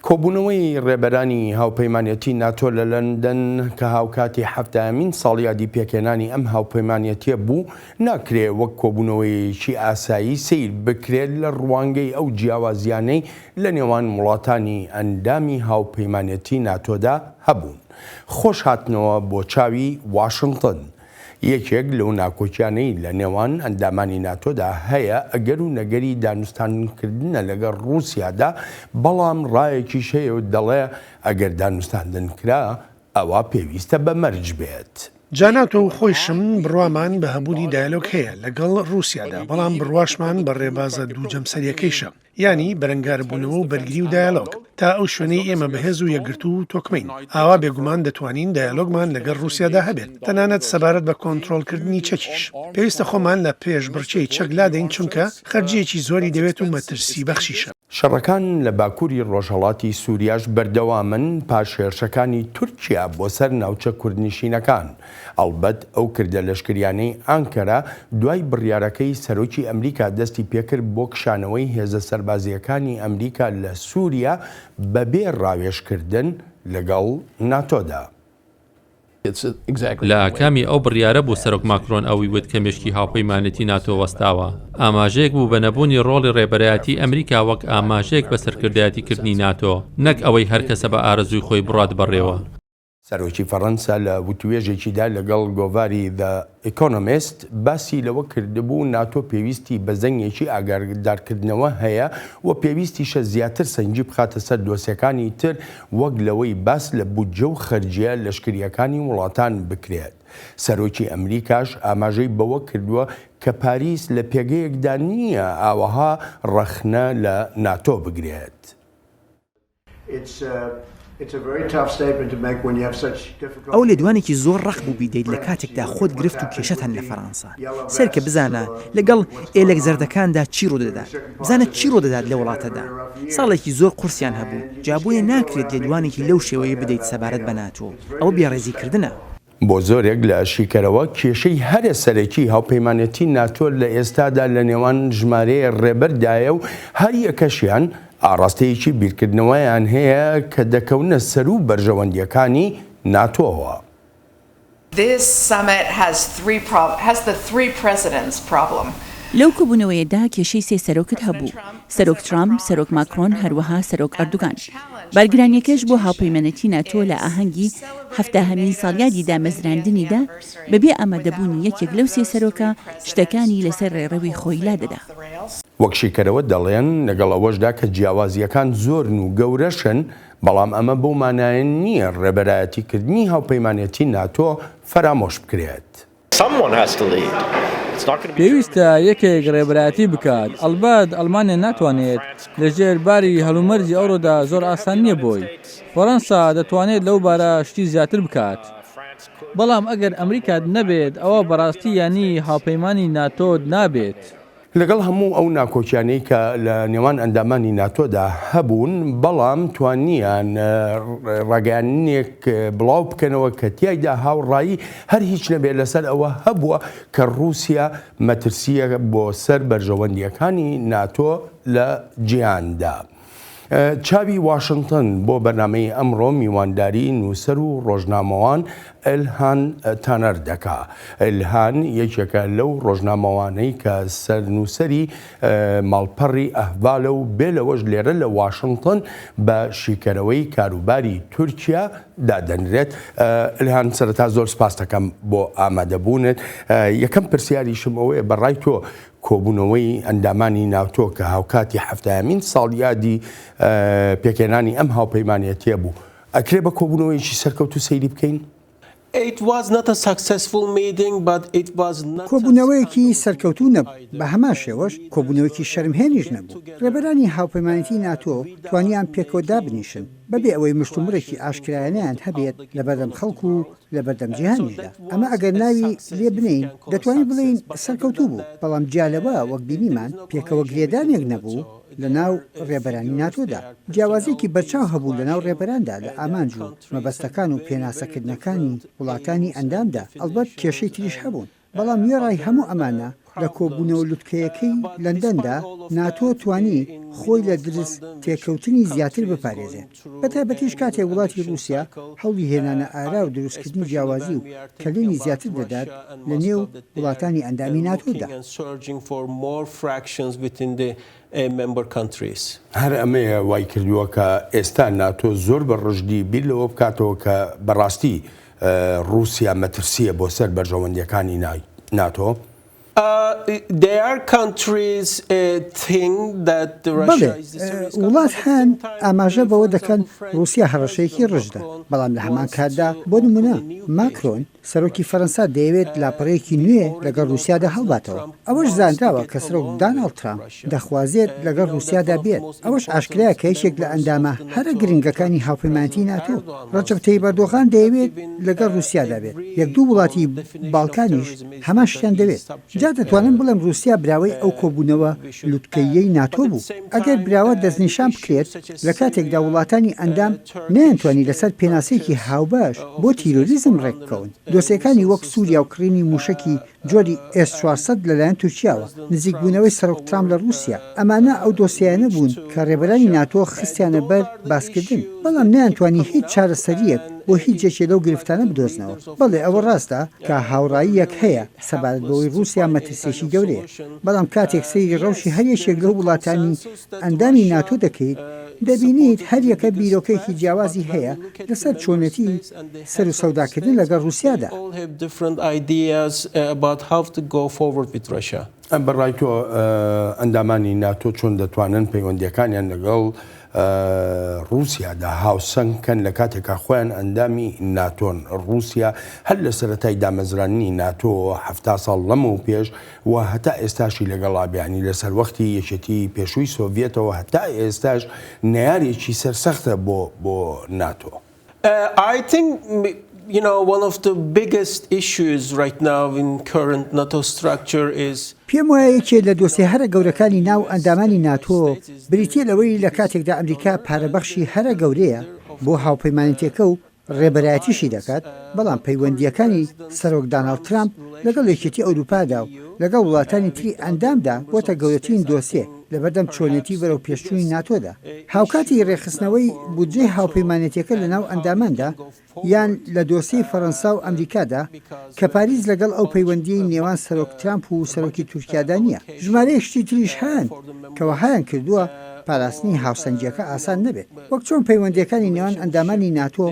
کۆبوونەوەی ڕێبەرانی هاوپەیمانێتی ناتۆ لە لەندەن کە هاوکاتی حەفتایەمین ساڵیادی پێکهێنانی ئەم هاوپەیمانێتیە بوو، ناکرێ وەک کۆبوونەوەیەکی ئاسایی سەیر بکرێت لە ڕوانگەی ئەو جیاوازیانەی لە نێوان وڵاتانی ئەندامی هاوپەیمانێتی ناتۆدا هەبوون. خۆش هاتنەوە بۆ چاوی واشنتن. یەکێک لەو ناکۆکیانەی لە نێوان ئەندامانی ناتۆدا هەیە ئەگەر و نەگەری دانوستاندنکردنە لەگەڵ ڕووسیادا، بەڵام ڕایەکیش هەیە و دەڵێ ئەگەر دانوستاندن کرا ئەوا پێویستە بە مەرج بێت. جا ناتۆ و خۆیشم بڕوامان بە هەبوونی دایەلۆگ هەیە لەگەڵ ڕووسیادا، بەڵام بڕواشمان بە ڕێبازە دووجەمسەریەکەیشە. یانی بەرەنگاربوونەوە و بەرگری و دایەلۆگ، تا ئەو شوێنەی ئێمە بەهێز و یەکگرتوو و تۆکمەین، ئاوا بێگومان دەتوانین دایەلۆگمان لەگەڵ ڕووسیادا هەبێت، تەنانەت سەبارەت بە کۆنترۆڵکردنی چەکیش. پێویستە خۆمان لە پێشبڕکێی چەک لادەین، چونکە خەرجییەکی زۆری دەوێت و مەترسیبەخشیشە. شەڕەکان لە باکووری ڕۆژهەڵاتی سووریاش بەردەوامن پاش هێرشەکانی تورکیا بۆ سەر ناوچە کوردنشینەکان. ئەڵبەت ئەو کردە لەشکریانەی ئانکەرە دوای بڕیارەکەی سەرۆکی ئەمریکا دەستی پێکرد بۆ کشانەوەی هێزە سەربازییەکانی ئەمریکا لە سوریا بەبێ ڕاوێژکردن لەگەڵ ناتۆدا. لە ئاکامی ئەو بڕیارە بوو سەرۆک ماکرۆن ئەوی وت کە مێشکی هاوپەیمانێتی ناتۆ وەستاوە. ئاماژەیەک بوو بە نەبوونی ڕۆڵی ڕێبەرایەتی ئەمریکا وەک ئاماژەیەک بە سەرکردایەتیکردنی ناتۆ، نەک ئەوەی هەر کەسە بە ئارەزووی خۆی بڕوات بەڕێوە. سەرۆکی فەڕەنسا لە وتوێژێکیدا لەگەڵ گۆڤاری The Economist باسی لەوە کردبوو، ناتۆ پێویستی بە زەنگێکی ئاگادارکردنەوە هەیە و پێویستیشە زیاتر سەنگی بخاتە سەر دۆسیەکانی تر وەک لەوەی باس لە بودجە و خەرجییە لەشکرییەکانی وڵاتان بکرێت. سەرۆکی ئەمریکاش ئاماژەی بەوە کردووە کە پاریس لە پێگەیەکدا نییە ئاوەها ڕەخنە لە ناتۆ بگرێت. ئەوە لێدوانێکی زۆر ڕەق بوو بیدەیت لە کاتێکدا خۆت گرفت و کێشەت هەن لە فەرەنسا. سەیرکە بزانە لەگەڵ ئێلەک زەردەکاندا چی ڕوودەدات. بزانە چی ڕوودەدات لەو وڵاتەدا. ساڵێکی زۆر قورسیان هەبوو، جا بۆیە ناکرێت لێدوانێکی لەو شێوەیە بدەیت سەبارەت بە ناتۆ. ئەوە بێڕێزیکردنە. بۆ زۆرێک لە شیکەرەوە کێشەی هەرە سەرەکی هاوپەیمانێتی ناتۆ لە ئێستادا لە نێوان ژمارەیە ڕێبەردایە و هەریەکەشیان ئاڕاستەیەکی بیرکردنەوەیان هەیە کە دەکەونە سەروو بەرژەوەندییەکانی ناتۆوە. لەو کۆبوونەوەیەدا کێشەی سێ سەرۆکت هەبوو، سەرۆک ترامپ، سەرۆک ماکرۆن، هەروەها سەرۆک ئەردوگان. بارگرانییەکەش بۆ هاوپەیمانێتی ناتۆ لە ئاهەنگی حەفتاهەمین ساڵیادی دامەزراندنیدا، بەبێ ئامادەبوونی یەکێک لەو سێ سەرۆکە، شتەکانی لەسەر ڕێڕەوی خۆی لادەدا. وەک شیکەرەوە دەڵێن، لەگەڵ ئەوەشدا کە جیاوازییەکان زۆرن و گەورەشن، بەڵام ئەمە بەو مانایە نییە ڕێبەرایەتیکردنی هاوپەیمانێتی ناتۆ فەرامۆش بکرێت. پێویستە یەکێک ڕێبەرایەتی بکات، ئەڵبەت ئەڵمانیا ناتوانێت لە ژێر باری هەلومەرجی ئەوڕۆدا زۆر ئاسان نییە بۆی. فەرەنسا دەتوانێت لەو بارە شتی زیاتر بکات. بەڵام ئەگەر ئەمریکات نەبێت ئەوە بەڕاستی یانی هاوپەیمانی ناتۆت نابێت. لەگەڵ هەموو ئەو ناکۆکیانەی کە لە نێوان ئەندامانی ناتۆدا هەبوون، بەڵام توانیان ڕاگەیاندنێک بڵاو بکەنەوە کە تیایدا هاوڕایی هەر هیچ نەبێت لەسەر ئەوە هەبووە کە ڕووسیا مەترسییە بۆ سەر بەرژەوەندییەکانی ناتۆ لە جیهاندا. چاوی واشنتن بۆ بەرنامەی ئەمڕۆ میوانداری نووسەر و ڕۆژنامەوان ئێلهان تانەر دەکا. ئێلهان یەکێکە لەو ڕۆژنامەوانەی کە سەرنووسەری ماڵپەڕی ئەهڤالە و بێ لەوەش لێرە لە واشنتن بە شیکەرەوەی کاروباری تورکیا دادەنرێت. ئێلهان سەرەتا زۆر سپاست دەکەم بۆ ئامادەبوونت. یەکەم پرسیاریشم ئەوەیە بە ڕای تۆ کۆبوونەوەی ئەندامانی ناتۆ کە هاوکاتی حەفتایەمین ساڵیادی پێکهێنانی ئەم هاوپەیمانێتیە بوو، ئەکرێ بە کۆبوونەوەیەکی سەرکەوتوو سەیری بکەین؟ کۆبوونەوەیەکی سەرکەوتوو نەبوو، بە هەمان شێوەش کۆبوونەوەیەکی شەرمهێنیش نەبوو. ڕێبەرانی هاوپەیمانێتی ناتۆ توانیان پێکەوە دابنیشن بەبێ ئەوەی مشتومڕێکی ئاشکرایانەیان هەبێت لەبەردەم خەڵک و لەبەردەم جیهانیشدا. ئەمە ئەگەر ناوی لێ بنێین دەتوانین بڵێین سەرکەوتوو بوو، بەڵام جیا لەوە وەک بینیمان پێکەوە گرێدانێک نەبوو لەناو ڕێبەرانی ناتۆدا. جیاوازییەکی بەرچاو هەبوو لەناو ڕێبەراندا لە ئامانج و مەبەستەکان و پێناسەکردنەکانی وڵاتانی ئەندامدا، ئەڵبەت کێشەی تریش هەبوون. بەڵام وێڕای هەموو ئەمانە. لە کۆبوونەوە لوتکەیەکەی لەندەندا، ناتۆ توانی خۆی لە درز تێکەوتنی زیاتر بپارێزێت، بەتایبەتیش کاتێک وڵاتی ڕووسیا هەوڵی هێنانە ئارا و دروستکردنی جیاوازی و کەلێنی زیاتر دەدات لە نێو وڵاتانی ئەندامی ناتۆدا. هەر ئەمەیە وای کردووە کە ئێستا ناتۆ زۆر بە ڕژدی بیر لەوە بکاتەوە کە بەڕاستی ڕووسیا مەترسییە بۆ سەر بەرژەوەندییەکانی ناتۆ. بەڵێ، وڵات هەن ئاماژە بەوە دەکەن ڕووسیا هەڕەشەیەکی ڕژدە، بەڵام لە هەمان کاتدا بۆ نموونە ماکرۆن، سەرۆکی فەرەنسا دەیەوێت لاپەڕەیەکی نوێ لەگەڵ ڕووسیادا هەڵباتەوە. ئەوەش زانراوە کە سەرۆک داناڵد ترامپ دەخوازێت لەگەڵ ڕووسیادا بێت. ئەوەش ئاشکرایە کە یەکێک لە ئەندامە هەرە گرنگەکانی هاوپەیمانێتی ناتۆ، ڕەجەب تەیب ئەردۆغان دەیەوێت لەگەڵ ڕووسیادا بێت. یەک دوو وڵاتی باڵکانیش هەمان شتیان دەوێت. جا دەتوانم بڵێم ڕووسیا براوەی ئەو کۆبوونەوە لوتکەییەی ناتۆ بوو. ئەگەر براوە دەستنیشان بکرێت لە کاتێکدا وڵاتانی ئەندام نەیانتوانی لەسەر پێناسەیەکی هاوبەش بۆ تیرۆریزم ڕێکبکەون، دۆسێکانی وەک سووریا و کڕینی مووشەکی جۆری ئێس 400 لەلایەن تورکیاوە، نزیکبوونەوەی سەرۆک ترامپ لە ڕووسیا، ئەمانە ئەو دۆسێیانە بوون کە ڕێبەرانی ناتۆ خستیانە بەر باسکردن، بەڵام نەیانتوانی هیچ چارەسەرییەک بۆ هیچ یەکێ لەو گرفتانە بدۆزنەوە. بەڵێ ئەوە ڕاستە کە هاوڕاییەک هەیە سەبارەت بەوەی ڕووسیا مەترسییەکی گەورەیە، بەڵام کاتێک سەیری ڕەوشی هەر یەکێک لەو وڵاتانی ئەندامی ناتۆ دەکەیت، دەبینیت هەریەکە بیرۆکەیەکی جیاوازی هەیە لەسەر چۆنێتی سەروسەوداکردن لەگەڵ ڕووسیادا. بە ڕای تۆ ئەندامانی ناتۆ چۆن دەتوانن پەیوەندییەکانیان لەگەڵ ڕووسیادا هاوسەنگ کەن لە کاتێکا خۆیان ئەندامی ناتۆن؟ ڕووسیا هەر لە سەرەتای دامەزراندنی ناتۆوە 70 ساڵ لەمەو پێش و هەتا ئێستاشی لەگەڵا بێ یانی لە سەروەختی یەکێتی پێشووی سۆڤیەتەوە هەتا ئێستاش نەیارێکی سەرسەختە بۆ بۆ ناتۆ. I think you know one of the biggest issues right now in current NATO structure is. پێم وایە یەکێ لە دۆسێ هەرە گەورەکانی ناو ئەندامانی ناتۆ بریتیە لەوەی لە کاتێکدا ئەمریکا پارەبەخشی هەرە گەورەیە بۆ هاوپەیمانێتیەکە و ڕێبەرایەتیشی دەکات، بەڵام پەیوەندییەکانی سەرۆک داناڵد ترامپ لەگەڵ یەکێتی ئەوروپادا و لەگەڵ وڵاتانی تری ئەندامدا بۆتە گەورەترین دۆسیە لەبەردەم چۆنێتی بەرەوپێشچوونی ناتۆدا. هاوکاتی ڕێکخستنەوەی بودجەی هاوپەیمانێتیەکە لەناو ئەنداماندا یان لە دۆسیەی فەرەنسا و ئەمریکادا کە پاریس لەگەڵ ئەو پەیوەندییەی نێوان سەرۆک ترامپ و سەرۆکی تورکیادا نییە. ژمارەیەک شتی تریش هەن کە وەهایان کردووە پاراستنی هاوسەنگییەکە ئاسان نەبێت. وەک چۆن پەیوەندییەکانی نێوان ئەندامانی ناتۆ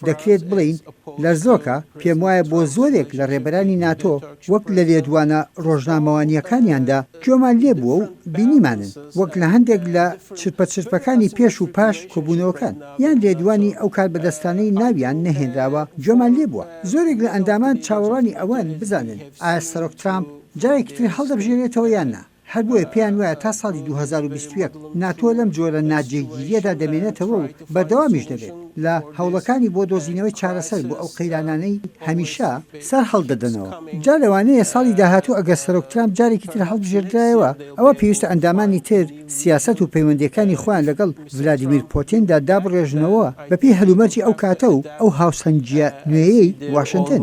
دەکرێت بڵێین لەرزۆکە، پێموایە بۆ زۆرێک لە ڕێبەرانی ناتۆ وەک لە لێدوانە ڕۆژنامەوانییەکانیاندا گوێمان لێبووە و بینیمانن، وەک لە هەندێک لە چرپە چرپەکانی پێش و پاش کۆبوونەوەکان، یان لێدوانی ئەو کاربەدەستانەی ناویان نەهێنراوە گوێمان لێبووە. زۆرێک لە ئەندامان چاوەڕوانی ئەوەن بزانن ئایا سەرۆک ترامپ جارێکی تر هەڵدەبژێرێتەوە یان نا. هەر بۆیە پێیان وایە تا ساڵی 2021 ناتۆ لەم جۆرە ناجێگیرییەدا دەمێنێتەوە و بەردەوامیش دەبێت لە هەوڵەکانی بۆ دۆزینەوەی چارەسەر بۆ ئەو قەیرانانەی هەمیشە سەرهەڵدەدەنەوە. جا لەوانەیە ساڵی داهاتوو ئەگەر سەرۆک ترامپ جارێکی تر هەڵبژێردرایەوە، ئەوا پێویستە ئەندامانی تر سیاسەت و پەیوەندییەکانی خۆیان لەگەڵ ڤلادیمیر پۆتیندا دابڕێژنەوە بەپێی هەلومەرجی ئەو کاتە و ئەو هاوسەنگییە نوێیەی واشنتن.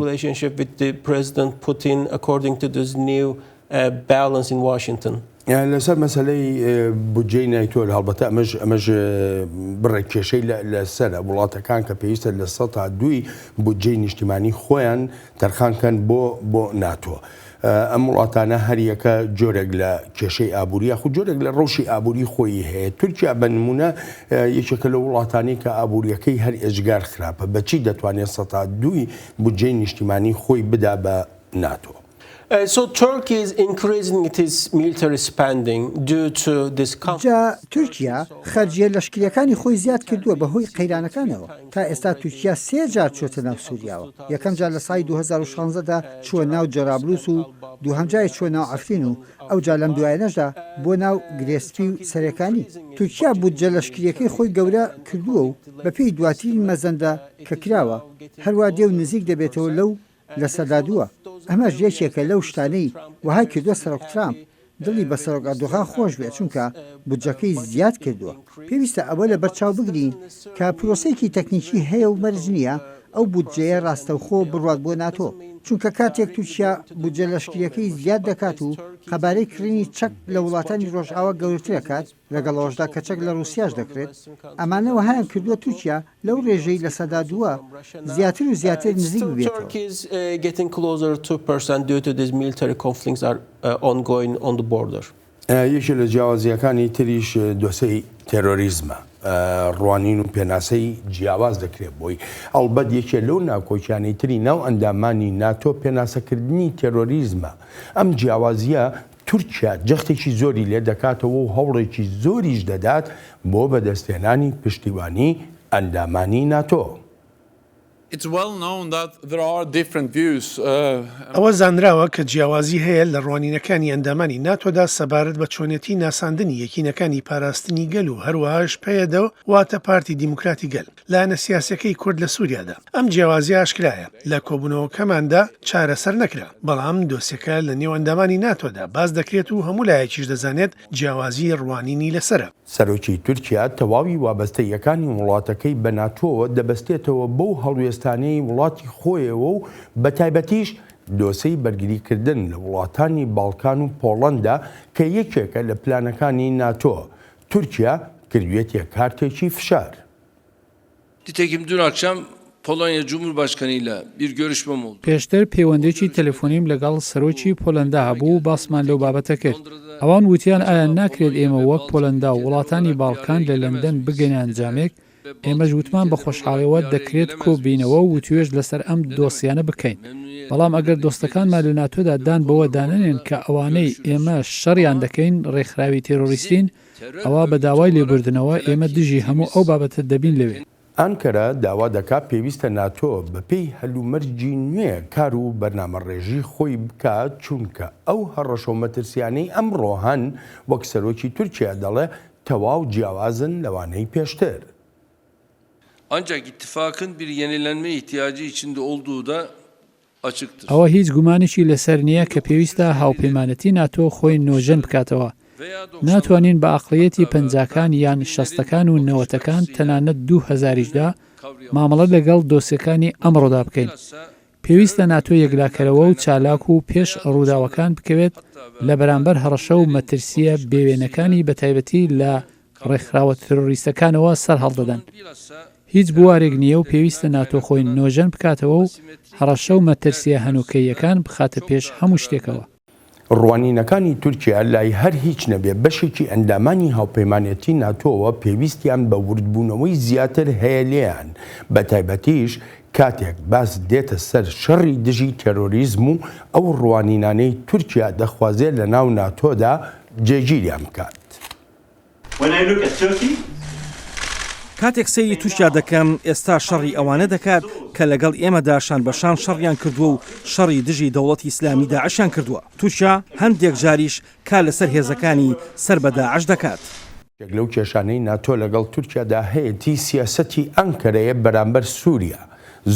Balance in Washington. لەسەر مەسەلەی بودجەی نایتۆ هەڵبەتە ئەمەش ئەمەش بڕێک کێشەی لەسەرە وڵاتەکان کە پێویستە لە سەتا دووی بودجەی نیشتیمانی خۆیان تەرخان کەن بۆ بۆ ناتۆ. ئەم وڵاتانە هەریەکە جۆرێک لە کێشەی ئابووری یاخود جۆرێک لە ڕەوشی ئابووری خۆی هەیە تورکیا بە نمونە یەکێکە لە وڵاتانی کە ئابووریەکەی هەر ئێجگار خراپە بەچی دەتوانێت سەتا دووی بودجەی نیشتیمانی خۆی بدا بە ناتۆ. So Turkey is increasing its military spending due to this conflict. جا تورکیا خەرجیە لەشکریەکانی خۆی زیاد کردووە بەهۆی قەیرانەکانەوە، تا ئێستا تورکیا سێ جار چۆتە ناو سوریاوە، یەکەم جار لە ساڵی 2016 دا چووە ناو جەرابلوس و دووهەم جاریش چووە ناو عەفرین و ئەوجا لەم دوایانەشدا بۆ ناو گرێسپی و سەرێکانی. تورکیا بودجە لەشکریەکەی خۆی گەورە کردووە و بەپێی دواترین مەزەندە کە کراوە هەروا دێ و نزیک دەبێتەوە لەو لەسەدا دووە، ئەمەش یەکێکە لەو شتانەی وەهای کردووە سەرۆک ترامپ دڵی بە سەرۆک ئەردۆغان خۆش بێت، چونکە بودجەکەی زیاد کردووە. پێویستە ئەوە لەبەرچاو بگرین کە پرۆسەیەکی تەکنیکی هەیە و مەرج نییە ئەو بودجەیە راستەوخۆ بڕوات بۆ ناتۆ، چونکە کاتێک تورکیا بودجە لەشکرییەکەی زیاد دەکات و. قەبارەی کڕینی چەک لە وڵاتانی ڕۆژئاوا گەورەتر ئەکات، لەگەڵ ئەوەشدا کە چەک لە ڕووسیاش دەکڕێت، ئەمانە وەهایان کردووە تورکیا لەو ڕێژەی 2% زیاتر و زیاتر نزیک ببێتەوە. یەکێ لە جیاوازییەکانی تریش دۆسێی تێرۆریزمە، ڕوانین و پێناسەی جیاواز دەکرێت بۆی، ئەڵبەت یەکێ لەو ناکۆکیانەی تری ناو ئەندامانی ناتۆ پێناسەکردنی تێرۆریزمە، ئەم جیاوازییە تورکیا جەختێکی زۆری لێ دەکاتەوە و هەوڵێکی زۆریش دەدات بۆ بەدەستهێنانی پشتیوانی ئەندامانی ناتۆ. ئەوە زانراوە کە جیاوازی هەیە لە ڕوانینەکانی ئەندامانی ناتۆدا سەبارەت بە چۆنێتی ناساندنی یەکینەکانی پاراستنی گەل و هەروەهاش پەیەدە واتە پارتی دیموکراتی گەل، لایەنە سیاسیەکەی کورد لە سوریادا. ئەم جیاوازیە ئاشکرایە، لە کۆبوونەوەکەماندا چارەسەر نەکرا، بەڵام دۆسیەکە لە نێو ئەندامانی ناتۆدا باس دەکرێت و هەموو لایەکیش دەزانێت جیاوازی ڕوانینی لەسەرە. سەرۆکی تورکیا تەواوی وابەستەییەکانی وڵاتەکەی بە ناتۆوە دەبەستێتەوە بەو هەڵوێستانەی وڵاتی خۆیەوە و بەتایبەتیش دۆسێی بەرگریکردن لە وڵاتانی باڵکان و پۆڵەندا کە یەکێکە لە پلانەکانی ناتۆ، تورکیا کردویەتیە کارتێکی فشار. Nitekim dün akşam Polonya Cumhurbaşkanı ile bir görüşmem oldu. پێشتر پەیوەندییەکی تەلەفۆنیم لەگەڵ سەرۆکی پۆلەندا هەبوو و باسمان لەو بابەتە کرد. ئەوان وتیان ئایا ناکرێت ئێمە وەک پۆلەندا و وڵاتانی باڵکان لە لەندەن بگەینە ئەنجامێک؟ ئێمەش وتمان بە خۆشحاڵیەوە دەکرێت کۆببینەوە و وتوێژ لەسەر ئەم دۆسیانە بکەین. بەڵام ئەگەر دۆستەکانمان لە ناتۆدا دان بەوە دانەنێن کە ئەوانەی ئێمە شەڕیان دەکەین ڕێکخراوی تێرۆریستین، ئەوا بە داوای لێبوردنەوە ئێمە دژی هەموو ئەو بابەتە دەبین لەوێ. ئانکەرە داوا دەکات پێویستە ناتۆ بەپێی هەلومەرجی نوێ کار و بەرنامەڕێژی خۆی بکات، چونکە ئەو هەڕەشە و مەترسیانەی ئەمڕۆ هەن، وەک سەرۆکی تورکیا دەڵێ، تەواو جیاوازن لەوانەی پێشتر. Ancak ittifakın bir yenilenme ihtiyacı içinde olduğu da açıktır. ئەوە هیچ گومانێکی لەسەر نییە کە پێویستە هاوپەیمانەتی ناتۆ خۆی نۆژەن بکاتەوە. ناتوانین بە ئەقڵیەتی پەنجاکان یان شەستەکان و نەوەتەکان تەنانەت دوو هەزاریشدا مامەڵە لەگەڵ دۆسیەکانی ئەمڕۆدا بکەین. پێویستە ناتۆ یەکلاکەرەوە و چالاک و پێش ڕووداوەکان بکەوێت لە بەرامبەر هەڕەشە و مەترسییە بێوێنەکانی بەتایبەتی لە ڕێکخراوە ترۆریستەکانەوە سەرهەڵدەدەن. هیچ بوارێک نییە و پێویستە ناتۆ خۆی نۆژەن بکاتەوە و هەڕەشە و مەترسییە هەنووکەییەکان بخاتە پێش هەموو شتێکەوە. ڕوانینەکانی تورکیا لای هەر هیچ نەبێ بەشێکی ئەندامانی هاوپەیمانێتی ناتۆوە پێویستیان بە وردبوونەوەی زیاتر هەیە لێیان، بەتایبەتیش کاتێک باس دێتە سەر شەڕی دژی تێرۆریزم و ئەو ڕوانینانەی تورکیا دەخوازێ لەناو ناتۆدا جێگیریان بکات. کاتێک سەیری تورکیا دەکەم، ئێستا شەڕی ئەوانە دەکات کە لەگەڵ ئێمەدا شان بە شان شەڕیان کردووە و شەڕی دژی دەوڵەتی ئیسلامی داعشیان کردووە. تورکیا هەندێک جاریش کار لەسەر هێزەکانی سەر بە داعش دەکات. یەک لەو کێشانەی ناتۆ لەگەڵ تورکیادا هەیەتی سیاسەتی ئەنکەرەیە بەرامبەر سوریا.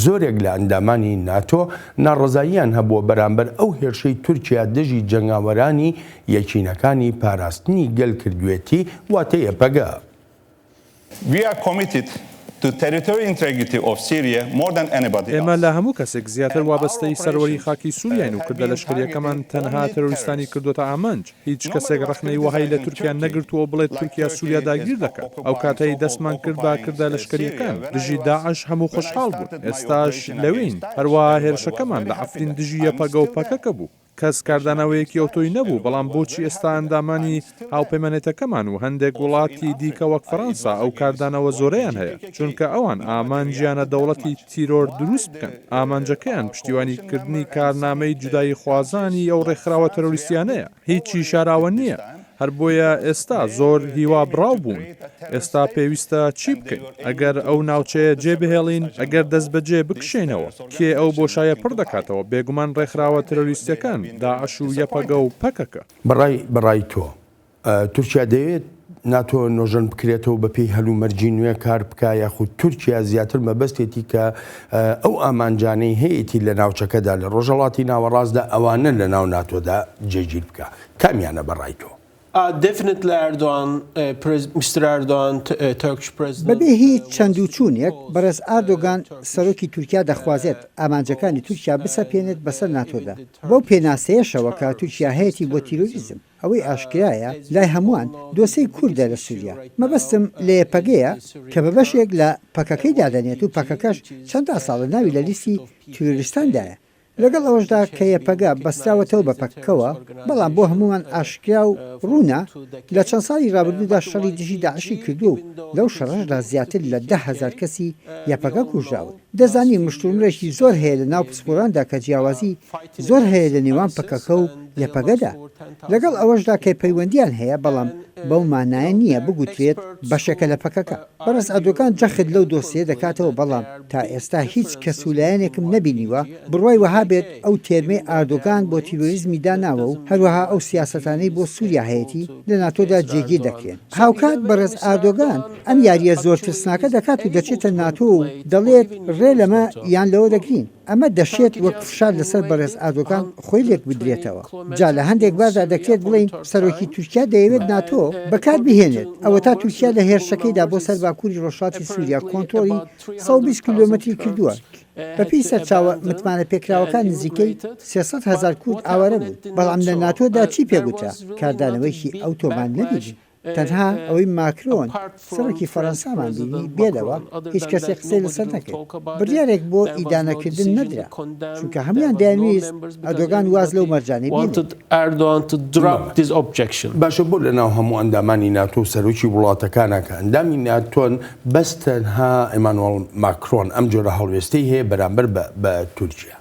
زۆرێک لە ئەندامانی ناتۆ ناڕەزاییان هەبووە بەرامبەر ئەو هێرشەی تورکیا دژی جەنگاوەرانی یەکینەکانی پاراستنی گەل کردوێتی واتە یەپەگە. We are committed to territorial integrity of Syria more than anybody ئێمە else. لە هەموو کەسێک زیاتر وابەستەی سەروەری خاکی سوریاین و کردە لەشکرییەکەمان تەنها تێرۆریستانی کردۆتە ئامانج. هیچ کەسێک ڕەخنەی وەهای لە تورکیا نەگرتووە و بڵێت تورکیا سوریا داگیر دەکات. ئەو کاتەی دەستمان کرد بە کردە لەشکرییەکان دژی داعش هەموو خۆشحاڵ بوون. ئێستاش لەوێین. هەروەها هێرشەکەمان لە عەفرین دژی یەپەگە و پەکەکە بوو. کەس کاردانەوەیەکی ئەوتۆی نەبوو، بەڵام بۆچی ئێستا ئەندامانی هاوپەیمانێتەکەمان و هەندێک وڵاتی دیکە وەک فەرەنسا ئەو کاردانەوە زۆرەیان هەیە؟ چونکە ئەوان ئامانجیانە دەوڵەتی تیرۆر دروست بکەن، ئامانجەکەیان پشتیوانیکردنی کارنامەی جوداییخوازانی ئەو ڕێکخراوە تێرۆریستیانەیە، هیچی شاراوە نییە. هەر بۆیە ئێستا زۆر هیوابڕاو بوون. ئێستا پێویستە چی بکەین؟ ئەگەر ئەو ناوچەیە جێ بهێڵین، ئەگەر دەستبەجێ بکشێینەوە، کێ ئەو بۆشایە پڕ دەکاتەوە؟ بێگومان ڕێکخراوە تێرۆریستییەکان، داعش و یەپەگە و پەکەکە. بەڕای بەڕای تۆ تورکیا دەیەوێت ناتۆ نۆژەن بکرێتەوە بە پێی هەلومەرجی نوێ کار بکا یاخود تورکیا زیاتر مەبەستێتی کە ئەو ئامانجانەی هەیەتی لە ناوچەکەدا لە ڕۆژهەڵاتی ناوەڕاستدا ئەوانە لە ناو ناتۆدا جێگیر بکا؟ کامیانە بە ڕای تۆ؟ بەبێ هیچ چەند و چوونێک، بەڕێز ئاردۆگان سەرۆکی تورکیا دەخوازێت ئامانجەکانی تورکیا بسەپێنێت بەسەر ناتۆدا، بەو پێناسەیەشەوە کە تورکیا هەیەتی بۆ تیرۆریزم. ئەوەی ئاشکرایە لای هەمووان دۆسێی کوردە لە سوریا، مەبەستم لە یەپەگەیە کە بە بەشێک لە پەکەکەی دادەنێت و پەکەکەش چەندان ساڵە ناوی لە لیستی تیرۆریستاندایە، لەگەڵ ئەوەشدا کە یەپەگە بەستراوەتەوە بە پەکەکەوە، بەڵام بۆ هەموومان ئاشکرا و ڕوونە لە چەند ساڵی ڕابردوودا شەڕی دژی داعشی کردووە و لەو شەڕەشدا زیاتر لە 10,000 کەسی یەپەگە کوژراون. دەزانین مشتومڕێکی زۆر هەیە لە ناو پسپۆراندا کە جیاوازی زۆر هەیە لە نێوان پەکەکە و یەپەگەدا. لەگەڵ ئەوەشدا کە پەیوەندییان هەیە، بەڵام بەو مانایە نییە بگوترێت بەشێکە لە پەکەکە. بەڕێز ئەردۆگان جەخت لەو دۆسیە دەکاتەوە، بەڵام تا ئێستا هیچ کەس و لایەنێکم نەبینیوە بڕوای وەها بێت ئەو تێرمەی ئاردۆگان بۆ تیرۆریزمی داناوە و هەروەها ئەو سیاسەتانەی بۆ سوریا هەیەتی لە ناتۆدا جێگیر دەکرێن. هاوکات بەڕێز ئاردۆگان ئەم یارییە زۆر ترسناکە دەکات و دەچێتە ناتۆ و دەڵێت ڕێ لەمە یان لەوە دەگرین. ئەمە دەشێت وەک فشار لەسەر بەڕێز ئاردۆگان خۆی لێکبدرێتەوە. جا لە هەندێک باردا دەکرێت بڵێین سەرۆکی تورکیا دەیەوێت ناتۆ بەکار بهێنێت، ئەوەتا تورکیا لە هێرشەکەیدا بۆ سەر باکووری ڕۆژهەڵاتی سووریا کۆنترۆڵی 120 کیلۆمەتری کردووە، بەپێی سەرچاوە متمانەپێکراوەکان نزیکەی 300 هەزار کورد ئاوارە بوون، بەڵام لە ناتۆدا چی پێگوترا؟ کاردانەوەیەکی ئەوتۆمان نەبینی. تەنها ئەوەی ماکرۆن، سەرۆکی فەرەنسامان بینی، بێ لەوە هیچ کەسێک قسەی لەسەر نەکرد. بڕیارێک بۆ ئیدانەکردن نەدرا، چونکە هەموویان دەیانویست ئەردۆگان واز لەو مەرجانەی بێنێت. باشە بۆ لەناو هەموو ئەندامانی ناتۆ و سەرۆکی وڵاتەکانا کە ئەندامی ناتۆن بەس تەنها ئیمانوێڵ ماکرۆن ئەم جۆرە هەڵوێستەی هەیە بەرامبەر بە تورکیا؟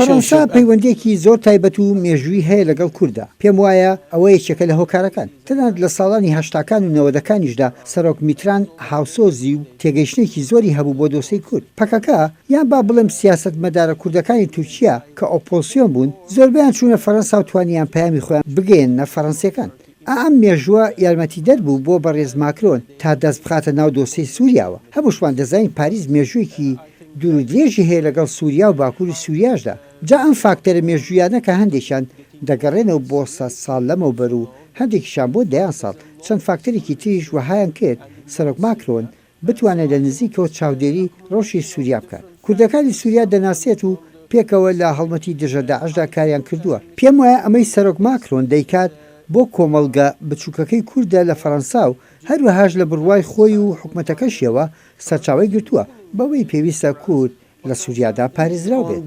فەرەنسا پەیوەندییەکی زۆر تایبەت و مێژووی هەیە لەگەڵ کورددا، پێم وایە ئەوە یەکێکە لە هۆکارەکان. تەنانەت لە ساڵانی هەشتاکان و نەوەدەکانیشدا سەرۆک میتران هاوسۆزی و تێگەیشتنێکی زۆری هەبوو بۆ دۆسێی کورد. پەکەکە، یان با بڵێم سیاسەتمەدارە کوردەکانی تورکیا کە ئۆپۆزسیۆن بوون، زۆربەیان چوونە فەرەنسا و توانیان پەیامی خۆیان بگەیەننە فەرەنسییەکان. ئا ئەم مێژووە یارمەتیدەر بوو بۆ بەڕێز ماکرۆن تا دەست بخاتە ناو دۆسێی سوریاوە. هەمووشمان دەزانین پاریس مێژوویەکی دوور و درێژی هەیە لەگەڵ سوریا و باکووری سوریاشدا. جا ئەم فاکتەرە مێژوویانە کە هەندێکیان دەگەڕێنەوە بۆ سەد ساڵ لەمەوبەر و هەندێکیشیان بۆ دەیان ساڵ، چەند فاکتەرێکی تریش وەهایان کرد سەرۆک ماکرۆن بتوانێت لە نزیکەوە چاودێری ڕەوشی سوریا بکات. کوردەکانی سوریا دەناسێت و پێکەوە لە هەڵمەتی دژە داعشدا کاریان کردووە. پێم وایە ئەمەی سەرۆک ماکرۆن دەیکات بۆ کۆمەڵگە بچوکەکەی کوردە لە فەرەنسا و هەروەهاش لە بڕوای خۆی و حکومەتەکەشیەوە سەرچاوەی گرتووە بەوەی پێویستە کورد لە سوریادا پارێزراو بێت.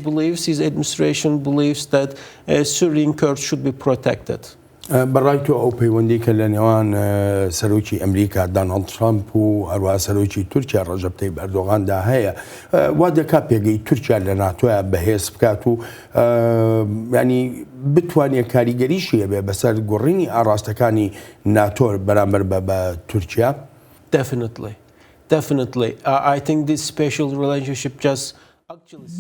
بە ڕای تۆ ئەو پەیوەندی کە لە نێوان سەرۆکی ئەمریکا داناڵد ترامپ و هەروەها سەرۆکی تورکیا ڕەجەب تەیب ئەردۆغاندا هەیە وا دەکات پێگەی تورکیا لە ناتۆیا بەهێز بکات و ینی بتوانێت کاریگەریشی هەبێ بەسەر گۆڕینی ئاڕاستەکانی ناتۆ بەرامبەر بە تورکیا؟ Definitely. Definitely. I think this special relationship just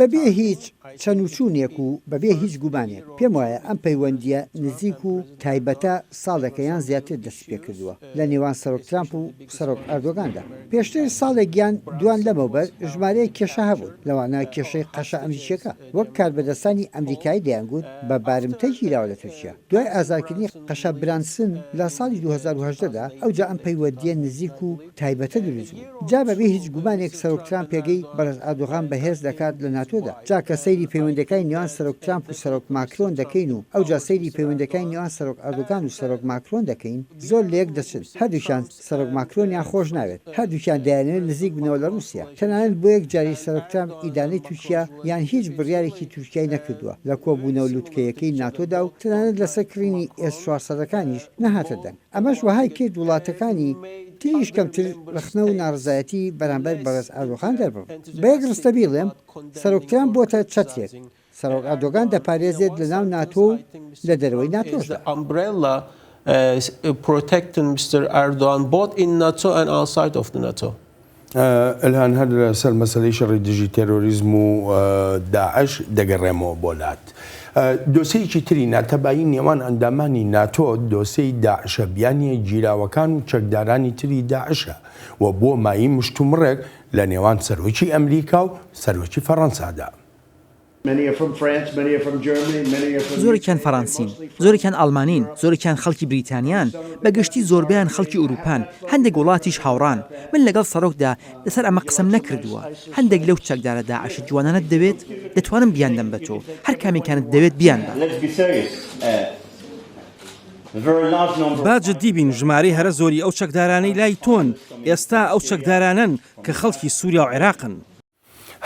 بەبێ هیچ چەنوچوونێک و بەبێ هیچ گومانێک، پێم وایە ئەم پەیوەندییە نزیک و تایبەتە ساڵێکە یان زیاتر دەستیپێکردووە لە نێوان سەرۆک ترامپ و سەرۆک ئەردۆگاندا. پێشتر ساڵێک یان دوان لەمەوبەر ژمارەیەک کێشە هەبوون، لەوانە کێشەی قەشە ئەمریکییەکە، وەک کاربەدەستانی ئەمریکایی دەیانگوت بە بارمتە گیراوە لە تورکیا. دوای ئازادکردنی قەشە برانسن لە ساڵی 2018 دا، ئەوجا ئەم پەیوەندییە نزیک و تایبەتە دروست بوو. جا بەبێ هیچ گومانێک سەرۆک ترامپ پێگەی بەڕێز ئاردۆغان بەهێز دەکات لە ناتۆدا. جا کە سەیری پەیوەندیەکانی نێوان سەرۆک ترامپ و سەرۆک ماکرۆن دەکەین و ئەوجا سەیری پەیوەندیەکانی نێوان سەرۆک ئەردۆگان و سەرۆک ماکرۆن دەکەین زۆر لەیەک دەچن. هەردووکیان سەرۆک ماکرۆنیان خۆش ناوێت. هەردووکیان دەیانەوێت نزیک بنەوە لە ڕووسیا. تەنانەت بۆ یەک جاریش سەرۆک ترامپ ئیدانەی تورکیا یان هیچ بڕیارێکی تورکیای نەکردووە لە کۆبوونەوە لوتکەیەکەی ناتۆدا و تەنانەت لەسەر کڕینی ئێس 400 ەکانیش نەهاتە دەنگ. ئەمەش وەهای کرد وڵاتەکانی تریش کەمتر ڕەخنە و ناڕەزایەتی بەرامبەر بەڕێز ئەردۆغان دەربڕن. بە یەک ڕستە بیڵێم، سەرۆک ترامپ بۆتە چەترێک، سەرۆک ئەردۆگان دەپارێزێت لە ناو ناتۆ و لە دەرەوەی ناتۆشدا. ئیلهان هەر لەسەر مەسەلەی شەڕی دژی تێرۆریزم و داعش دەگەڕێمەوە بۆ لات. دۆسێیەکی تری ناتەبایی نێوان ئەندامانی ناتۆ دۆسێی داعشە بیانییە گیراوەکان و چەکدارانی تری داعشە و بووە مایەی مشتومڕێک لە نێوان سەرۆکی ئەمریکا و سەرۆکی فەڕەنسادا. زۆرێکیان فەڕەنسین، زۆرێکیان ئەڵمانین، زۆرێکیان خەڵکی بریتانیان، بە گشتی زۆربەیان خەڵکی ئەوروپان، هەندێک وڵاتیش هاوڕان. من لەگەڵ سەرۆکدا لەسەر ئەمە قسەم نەکردووە. هەندێک لەو چەکدارە داعشە جوانانەت دەوێت؟ دەتوانم بیاندەم بە تۆ. هەر کامێکیانت دەوێت بیانبە. با جدی بین، ژمارەی هەرە زۆری ئەو چەکدارانەی لای تۆن ئێستا ئەو چەکدارانەن کە خەڵکی سوریا و عێراقن.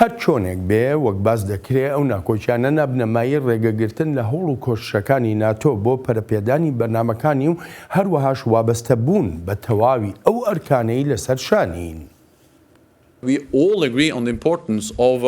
هەر چۆنێک بێ، وەک باس دەکرێ ئەو ناکۆکیانە نابنە مایەی ڕێگەگرتن لە هەوڵ و کۆششەکانی ناتۆ بۆ پەرەپێدانی بەرنامەکانی و هەروەهاش وابەستە بوون بە تەواوی ئەو ئەرکانەی لەسەر شانین. We all agree on the importance of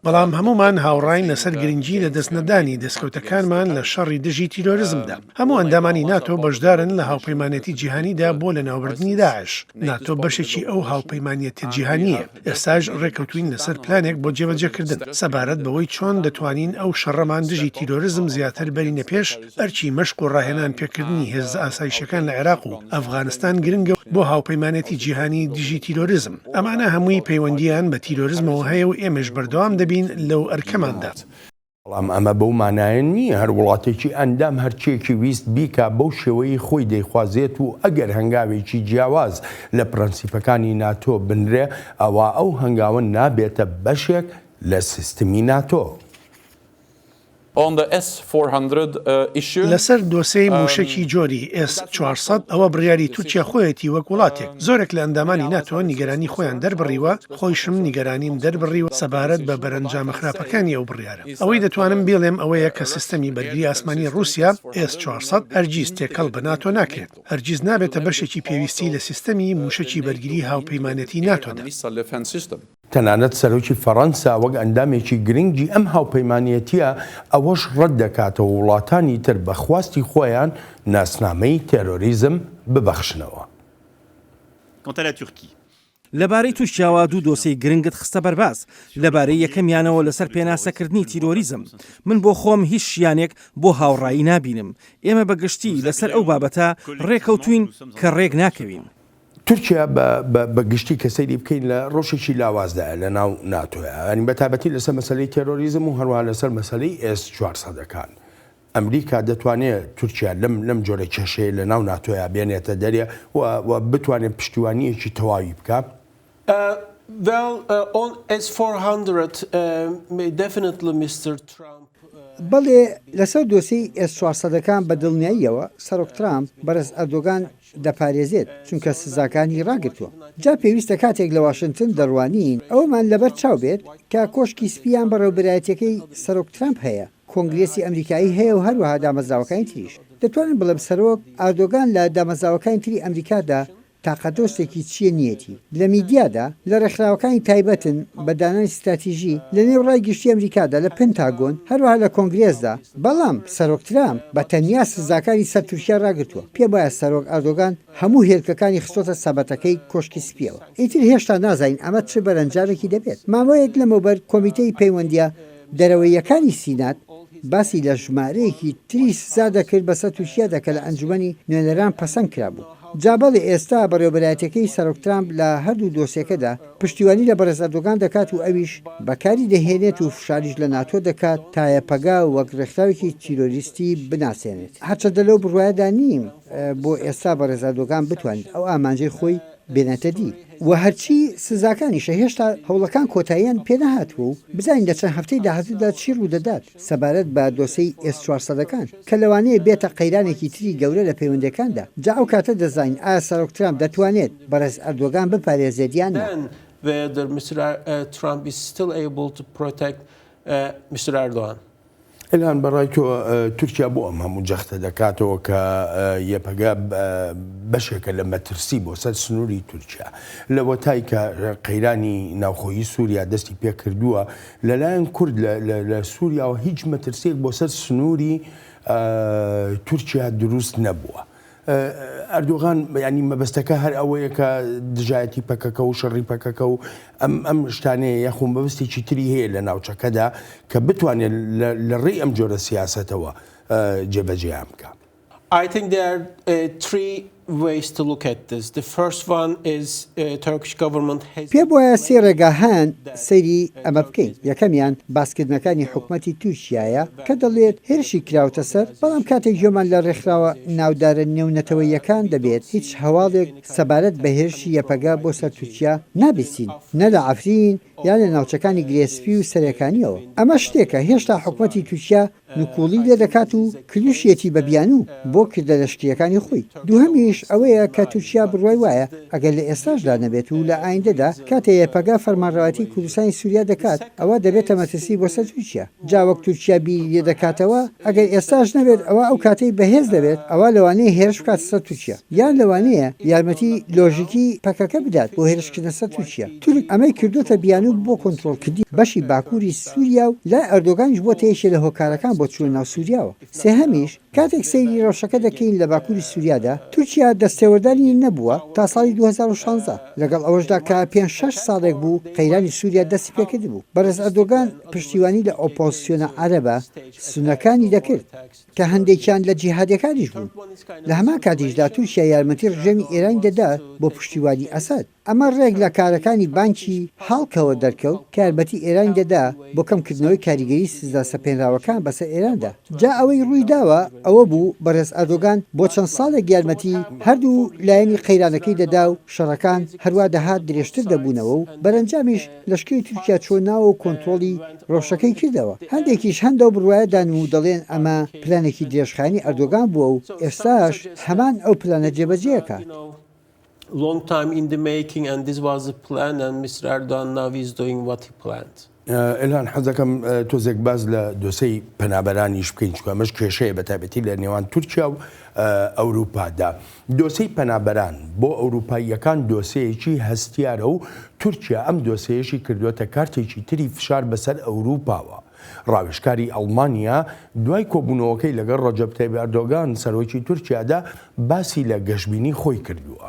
بەڵام هەموومان هاوڕاین لەسەر گرنگی لەدەستنەدانی دەستکەوتەکانمان لە شەڕی دژی تیرۆرزمدا. هەموو ئەندامانی ناتۆ بەشدارن لە هاوپەیمانێتی جیهانیدا بۆ لەناوبردنی داعش. ناتۆ بەشێکی ئەو هاوپەیمانیەتیە جیهانییەیە. ئێستاش ڕێککەوتووین لەسەر پلانێک بۆ جێبەجێکردن. سەبارەت بەوەی چۆن دەتوانین ئەو شەڕەمان دژی تیرۆرزم زیاتر بەرینە پێش، ئەرکی مەشق و ڕاهێنان پێکردنی هێزە ئاسایشیەکان لە عێراق و ئەفغانستان گرنگە بۆ هاوپەیمانێتی جیهانی دژی تیرۆرزم. ئەمانە هەمووی پەیوەندییان بە تیرۆرزمەوە هەیە و ئێمەش بەردەوام دەبین لەو ئەرکەماندا. بەڵام ئەمە بەو مانایە نییە هەر وڵاتێکی ئەندام هەرچییەکی ویست بیکا بەو شێوەیەی خۆی دەیخوازێت و ئەگەر هەنگاوێکی جیاواز لە پرەنسیپەکانی ناتۆ بنرێ ئەوا ئەو هەنگاوە نابێتە بەشێک لە سیستمی ناتۆ. لەسەر دۆسێی مووشەکی جۆری، ئێس 400، ئەوە بڕیاری تورکیا خۆیەتی وەک وڵاتێک. زۆرێک لە ئەندامانی ناتۆ نیگەرانی خۆیان دەربڕیوە، خۆیشم نیگەرانیم دەربڕیوە سەبارەت بە بەرەنجامە خراپەکانی ئەو بڕیارە. ئەوەی دەتوانم بیڵێم ئەوەیە کە سیستەمی بەرگری ئاسمانی ڕووسیا، ئێس 400، هەرگیز تێکەڵ بە ناتۆ ناکرێت. هەرگیز نابێتە بەشێکی پێویستی لە سیستەمی مووشەکی بەرگری هاوپەیمانێتی ناتۆدا. تەنانەت سەرۆکی فەڕەنسا وەک ئەندامێکی گرنگی ئەم هاوپەیمانێتییە ئەوەش ڕەت دەکاتەوە وڵاتانی تر بە خواستی خۆیان ناسنامەی تێرۆریزم ببەخشنەوە. لەبارەی تورکیاوە دوو دۆسێی گرنگت خستە بەرباس، لەبارەی یەکەمیانەوە لەسەر پێناسەکردنی تیرۆریزم، من بۆ خۆم هیچ شیانێک بۆ هاوڕایی نابینم، ئێمە بە گشتی لەسەر ئەو بابەتە رێکەوتووین کە رێک ناکەوین. تورکیا بە بە بە گشتی کە سەیری بکەین لە ڕەوشێکی لاوازدایە لە ناو ناتۆیا یانی بە تایبەتی لەسەر مەسەلەی تێرۆریزم و هەروەها لەسەر مەسەلەی ئێس 400 ەکان ئەمریکا دەتوانێت تورکیا لەم لەم جۆرە کێشەیە لە ناو ناتۆیا بێنێتە دەرێ و و بتوانێت پشتیوانییەکی تەواوی بکا؟ Well, on S-400, definitely Mister Trump. بەڵێ، لەسەر دۆسێی ئێس چوارسەدەکان بە دڵنیاییەوە سەرۆک ترامپ بەڕێز ئەردۆگان دەپارێزێت، چونکە سزاکانی ڕاگرتووە. جا پێویستە کاتێک لە واشنتن دەڕوانین ئەوەمان لەبەر چاو بێت کە کۆشکی سپی یان بەڕێوبەرایەتیەکەی سەرۆک ترامپ هەیە، کۆنگرێسی ئەمریکایی هەیە و هەروەها دامەزراوەکانی تریش. دەتوانم بڵێم سەرۆک ئاردۆگان لە دامەزراوەکانی تری ئەمریکادا تاقە دۆستێکی چییە نییەتی. لە میدیادا، لە ڕێکخراوەکانی تایبەتن بە دانانی ستراتیژی، لە نێو ڕای گشتی ئەمریکادا، لە پنتاگۆن، هەروەها لە کۆنگرێسدا. بەڵام سەرۆک ترامپ بە تەنیا سزاکانی سەر تورکیا ڕاگرتووە. پێم وایە سەرۆک ئەردۆگان هەموو هێلکەکانی خستۆتە سەبەتەکەی کۆشکی سپییەوە. ئیتر هێشتا نازانین ئەمە چ بەرەنجامێکی دەبێت. ماوەیەک لەمەوبەر کۆمیتەی پەیوەندییە دەرەوەییەکانی سینات باسی لە ژمارەیەکی تری سزا دەکرد بەسەر تورکیادا کە لە ئەنجومەنی نوێنەران پەسەند کرابوو. جا بەڵێ ئێستا بەڕێوەبەرایەتیەکەی سەرۆک ترامپ لە هەردوو دۆسیەکەدا پشتیوانی لە بەڕێز ئەردۆگان دەکات و ئەویش بەکاری دەهێنێت و فشاریش لە ناتۆ دەکات تا یەپەگە وەک ڕێکخراوێکی تیرۆریستی بناسێنێت. هەرچەندە لەو بڕوایەدا نیم بۆ ئێستا بەڕێز ئەردۆگان بتوانێت ئەو ئامانجەی خۆی بێنێتە دی و هەرچی سزاکانیشە هێشتا هەوڵەکان کۆتاییان پێنەهاتووە و بزانین لە چەند هەفتەی داهاتوودا چی ڕوودەدات سەبارەت بە دۆسێی ئێس چوارسەدەکان کە لەوانەیە بێتە قەیرانێکی تری گەورە لە پەیوەندییەکاندا جا ئەو کاتە دەزانین ئایا سەرۆک ترامپ دەتوانێت بەڕێز ئەردۆگان بپارێزێت یان نا. ئیلهان بەڕای تۆ تورکیا بۆ ئەم هەموو جەختە دەکاتەوە کە یەپەگە بەشێکە لە مەترسی بۆ سەر سنووری تورکیا لەوەتای کە قەیرانی ناوخۆیی سووریا دەستی پێکردووە لەلایەن کورد لە سووریاوە هیچ مەترسیەک بۆ سەر سنووری تورکیا دروست نەبووە. ئەردۆغان یانی مەبەستەکە هەر ئەوەیە کە دژایەتی پەکەکە و شەڕی پەکەکە و ئەم ئەم شتانەیە یاخۆ مەبەستێکی تری هەیە لە ناوچەکەدا کە بتوانێت لە ڕێی ئەم جۆرە سیاسەتەوە جێبەجێیان بکە. I think there are three. پێم وایە سێ ڕێگا هەن سەیری ئەمە بکەین، یەکەمیان باسکردنەکانی حکومەتی تورکیایە کە دەڵێت هێرشی کراوەتە سەر، بەڵام کاتێک گوێمان لە ڕێکخراوە ناودارە نێونەتەوەییەکان دەبێت هیچ هەواڵێک سەبارەت بە هێرشی یەپەگە بۆ سەر تورکیا نابیستین، نە لە عەفرین یان لە ناوچەکانی گرێ سپی و سەرێکانییەوە. ئەمە شتێکە هێشتا حکومەتی تورکیا نکوڵی لێدەکات و کردوشیەتی بە بیانوو بۆ کردە لەشکرییەکانی خۆی. دووهەمیش ئەوەیە کە تورکیا بڕوای وایە ئەگەر لە ئێستاشدا نەبێت و لە ئایندەدا کاتێ یەپەگە فەرمانڕەوایەتی کوردستانی سوریا دەکات ئەوا دەبێتە مەترسی بۆ سەر تورکیا. جا وەک تورکیا بیری لێدەکاتەوە ئەگەر ئێستاش نەبێت ئەوا ئەو کاتەی بەهێز دەبێت ئەوا لەوانەیە هێرش بکاتە سەر تورکیا یان لەوانەیە یارمەتی لۆژیکی پەکەکە بدات بۆ هێرشکردنە سەر تورکیا. تورک ئەمەی کردۆتە بیانوو بۆ کۆنترۆڵکردنی بەشی باکووری سوریا و لای ئەردۆگانیش بۆتە یەکێ لە هۆکارەکان بۆ چوونە ناو سوریاوە. سێهەمیش، کاتێک سەیری رەوشەکە دەکەین لە باکووری سوریادا، تورکیا دەستێوەردانی نەبووە تا ساڵی 2016، لەگەڵ ئەوەشدا کە پێنج شەش ساڵێک بوو قەیرانی سوریا دەستی پێکردبوو، بەڕێز ئەردۆگان پشتیوانی لە ئۆپۆزسیۆنە عەرەبە سوننەکانی دەکرد، کە هەندێکیان لە جیهادیەکانیش بوون، لە هەمان کاتیشدا تورکیا یارمەتی ڕژێمی ئێرانی دەدا بۆ پشتیوانی ئەسەد. ئەمە ڕێک لە کارەکانی بانکی هاڵکەوە دەرکەوت کە یارمەتی ئێرانی دەدا بۆ کەمکردنەوەی کاریگەری سزا سەپێنراوەکان بەسەر ئێراندا. جا ئەوەی ڕووی داوە ئەوە بوو بەڕێز ئەردۆگان بۆ چەند ساڵێک یارمەتی هەردوو لایەنی قەیرانەکەی دەدا و شەڕەکان هەروا دەهات درێژتر دەبوونەوە و بەرەنجامیش لەشکری تورکیا چووە ناوە و کۆنترۆڵی ڕەوشەکەی کردەوە. هەندێکیش هەن لەو بڕوایەدان و دەڵێن ئەمە پلانێکی درێژخایەنی ئەردۆگان بووە و ئێستاش هەمان ئەو پلانە جێبەجێکات. long time in the making and this was the plan and Mr. Erdogan now is doing what he planned. ئیلهان حەز دەکەم تۆزێک باس لە دۆسێی پەنابەرانیش بکەین چونکە ئەمەش کێشەیە بە تایبەتی لە نێوان تورکیا و ئەوروپادا. دۆسێی پەنابەران بۆ ئەوروپاییەکان دۆسێیەکی هەستیارە و تورکیا ئەم دۆسێیەشی کردووەتە کارتێکی تری فشار بەسەر ئەوروپاوە. ڕاوێژکاری ئەڵمانیا دوای کۆبوونەوەکەی لەگەڵ ڕەجەب تەیب ئەردۆگان سەرۆکی تورکیادا باسی لە گەشبینی خۆی کردووە.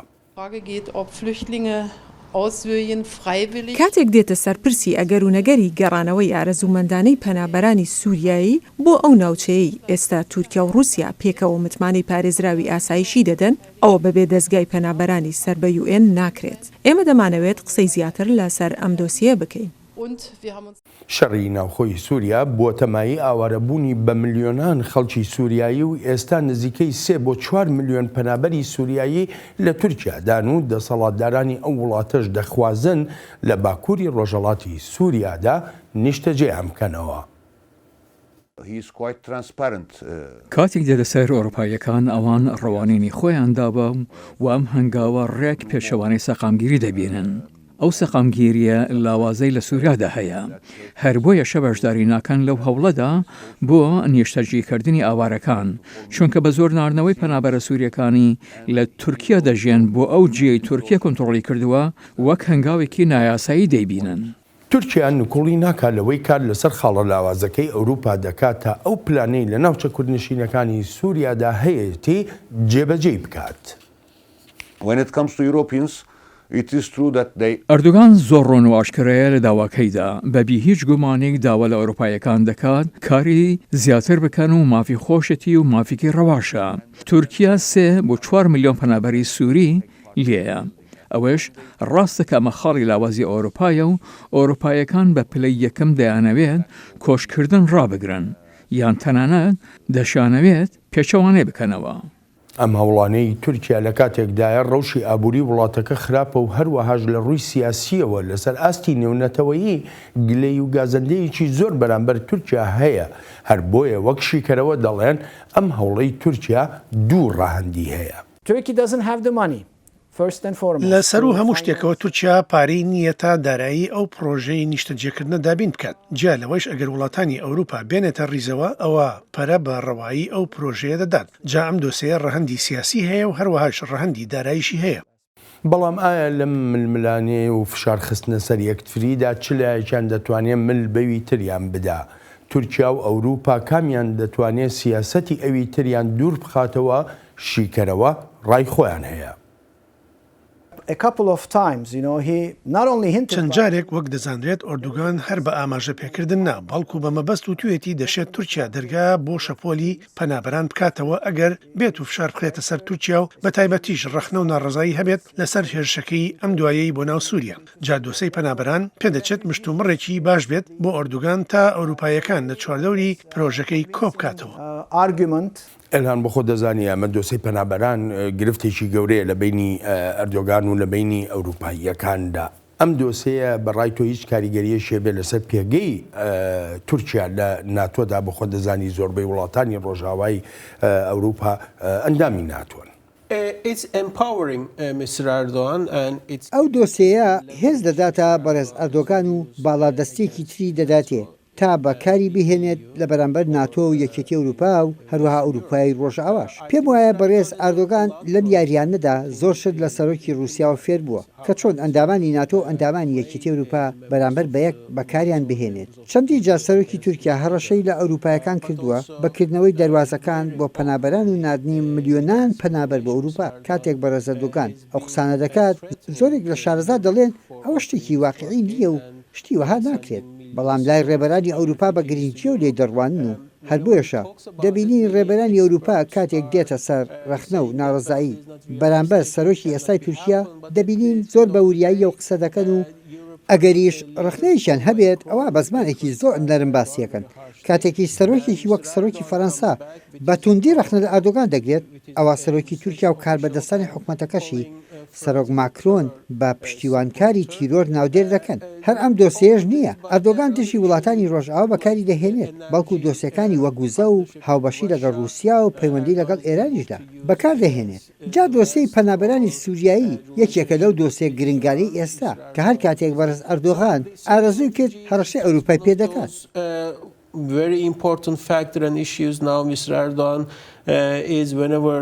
کاتێک دێتە سەر پرسی ئەگەر و نەگەری گەڕانەوەی ئارەزوومەندانەی پەنابەرانی سووریایی بۆ ئەو ناوچەیەی ئێستا تورکیا و ڕووسیا پێکەوە متمانەی پارێزراوی ئاسایشی دەدەن، ئەوە بەبێ دەزگای پەنابەرانی سەر بە یوئێن ناکرێت. ئێمە دەمانەوێت قسەی زیاتر لە سەر ئەم دۆسیەیە بکەین. شەڕی ناوخۆی سووریا بووەتە مایەی ئاوارەبوونی بە ملیۆنان خەڵکی سووریایی و ئێستا نزیکەی سێ بۆ چوار ملیۆن پەنابەری سووریایی لە تورکیادان و دەسەڵاتدارانی ئەو وڵاتەش دەخوازن لە باکووری ڕۆژهەڵاتی سووریادا نیشتەجێیان بکەنەوە. کاتێک دێتە سەر ئۆروپاییەکان، ئەوان ڕوانینی خۆیان داوە و ئەم هەنگاوە ڕێک پێچەوانەی سەقامگیری دەبینن. ئەو سەقامگیرییە لاوازەی لە سوریادا هەیە. هەر بۆیەشە بەشداری ناکەن لەو هەوڵەدا بۆ نیشتەجیکردنی ئاوارەکان، چونکە بە زۆر ناردنەوەی پەنابەرە سورییەکانی لە تورکیا دەژیەن بۆ ئەو جێیەی تورکیا کۆنتڕۆڵی کردووە، وەک هەنگاوێکی نایاسایی دەیبینن. تورکیا نکوڵی ناکات لەوەی کار لەسەر خاڵە لاوازەکەی ئەوروپا دەکات تا ئەو پلانەی لە ناوچە کوردنشینەکانی سوریادا هەیەتی جێبەجێی بکات. ئەردۆگان زۆر ڕوون و ئاشکرایە لە داواکەیدا، بە بی هیچ گومانێک داوا لە ئەوروپاییەکان دەکات کاری زیاتر بکەن و مافی خۆشێتی و مافێکی ڕەواشە. تورکیا سێ بۆ چوار ملیۆن پەنابەری سوری لێیە. ئەوەش ڕاستە کە ئەمە خاڵی لاوازی ئەوروپایە و ئەوروپایەکان بە پلەی یەکەم دەیانەوێت کۆچکردن ڕابگرن یان تەنانەت دەشیانەوێت پێچەوانەی بکەنەوە. ئەم هەوڵانەی تورکیا لە کاتێکدایە ڕەوشی ئابووری وڵاتەکە خراپە و هەروەهاش لە ڕووی سیاسییەوە لەسەر ئاستی نێونەتەوەیی گلەیی و گازەندەیەکی زۆر بەرامبەر تورکیا هەیە، هەر بۆیە وەک شیکەرەوە دەڵێن ئەم هەوڵەی تورکیا دوو ڕەهەندی هەیە. Turkey doesn't have the money. لە سەروو هەموو شتێکەوە تورکیا پارەی نییە تا دارایی ئەو پڕۆژەی نیشتەجێکردنە دابین بکات، جیا لەوەیش ئەگەر وڵاتانی ئەوروپا بێنێتە ڕیزەوە ئەوا پەرە بە ڕەوایی ئەو پرۆژەیە دەدات، جا ئەم دۆسێیە ڕەهەندی سیاسی هەیە و هەروەهاش ڕەهەندی داراییشی هەیە. بەڵام ئایا لەم ململانێ و فشار خستنە سەر یەکتریدا چ لایەکیان دەتوانێ مل بەوی تریان بدا؟ تورکیا و ئەوروپا کامیان دەتوانێ سیاسەتی ئەوی تریان دوور بخاتەوە شیکەرەوە ڕای خۆیان هەیە. چەند جارێک وەک دەزانرێت ئۆردوگان هەر بە ئاماژە پێکردن نا، بەڵکو بە مەبەست وتویەتی دەشێت تورکیا دەرگا بۆ شەپۆلی پەنابەران بکاتەوە ئەگەر بێت و فشار بخرێتە سەر تورکیا و بەتایبەتیش ڕەخنە و ناڕەزایی هەبێت لەسەر هێرشەکەی ئەم دوایەی بۆ ناو سوریا. جا دۆسێی پەنابەران پێدەچێت مشتومڕێکی باش بێت بۆ ئۆردوگان تا ئەوروپاییەکان لە چواردەوری پرۆژەکەی کۆبکاتەوە. ئێلهان بۆ خۆت دەزانی ئەمە دۆسێی پەنابەران گرفتێکی گەورەیە لە بەینی ئەردۆگان و لە بەینی ئەوروپاییەکاندا. ئەم دۆسێیە بە ڕای تۆ هیچ کاریگەرییەکی هەبێت لەسەر پێگەی تورکیا لە ناتۆدا؟ بۆ خۆت دەزانی زۆربەی وڵاتانی ڕۆژاوای ئەوروپا ئەندامی ناتۆن. ئەو دۆسێیە هێز دەداتە بەڕێز ئەردۆگان و باڵادەستییەکی تری دەداتێ تا بە کاری بهێنێت لە بەرامبەر ناتۆ و یەکێتی ئەوروپا و هەروەها ئەوروپای ڕۆژئاواش. پێم وایە بەڕێز ئاردۆگان لەم یارییانەدا زۆر شت لە سەرۆکی ڕووسیاوە فێر بووە کە چۆن ئەندامانی ناتۆ و ئەندامانی یەکێتی ئەوروپا بەرامبەر بە یەک بەکاریان بهێنێت. چەندین جار سەرۆکی تورکیا هەڕەشەی لە ئەوروپایەکان کردووە بە کردنەوەی دەروازەکان بۆ پەنابەران و ناردنی ملیۆنان پەنابەر بۆ ئەوروپا. کاتێک بەڕێز ئەردۆگان ئەو قسانە دەکات، زۆرێک لە شارەزا دەڵێن ئەوە شتێکی واقیعی نییە و شتی وەها ناکرێت، بەڵام لای ڕێبەرانی ئەوروپا بە گرنگییەوە لێی دەڕوانن و هەر بۆیەشە دەبینین ڕێبەرانی ئەوروپا کاتێک دێتە سەر ڕەخنە و ناڕەزایی بەرامبەر سەرۆکی ئێستای تورکیا دەبینین زۆر بە وریاییەوە قسە دەکەن و ئەگەریش ڕەخنەیەکیان هەبێت ئەوا بە زمانێکی زۆر نەرم باسیەکەن. کاتێکیش سەرۆکێکی وەک سەرۆکی فەرەنسا بە توندی ڕەخنە لە ئەردۆگان دەگرێت، ئەوا سەرۆکی تورکیا و کاربەدەستانی حکومەتەکەشی سەرۆک ماکرۆن بە پشتیوانکاری تیرۆر ناودێر دەکەن. هەر ئەم دۆسێیەش نییە ئەردۆگان دژی وڵاتانی ڕۆژئاوا بەکاری دەهێنێت، بەڵکو دۆسێکانی وەک وزە و هاوبەشی لەگەڵ ڕووسیا و پەیوەندی لەگەڵ ئێرانیشدا بەکار دەهێنێت. جا دۆسێی پەنابەرانی سوریایی یەکێکە لەو دۆسێ گرنگانەی ئێستا کە هەر کاتێک بەڕێز ئەردۆغان ئارەزووی کرد هەڕەشەی ئەوروپای پێدەکات. Very important factor and issues now Mr. Erdogan is whenever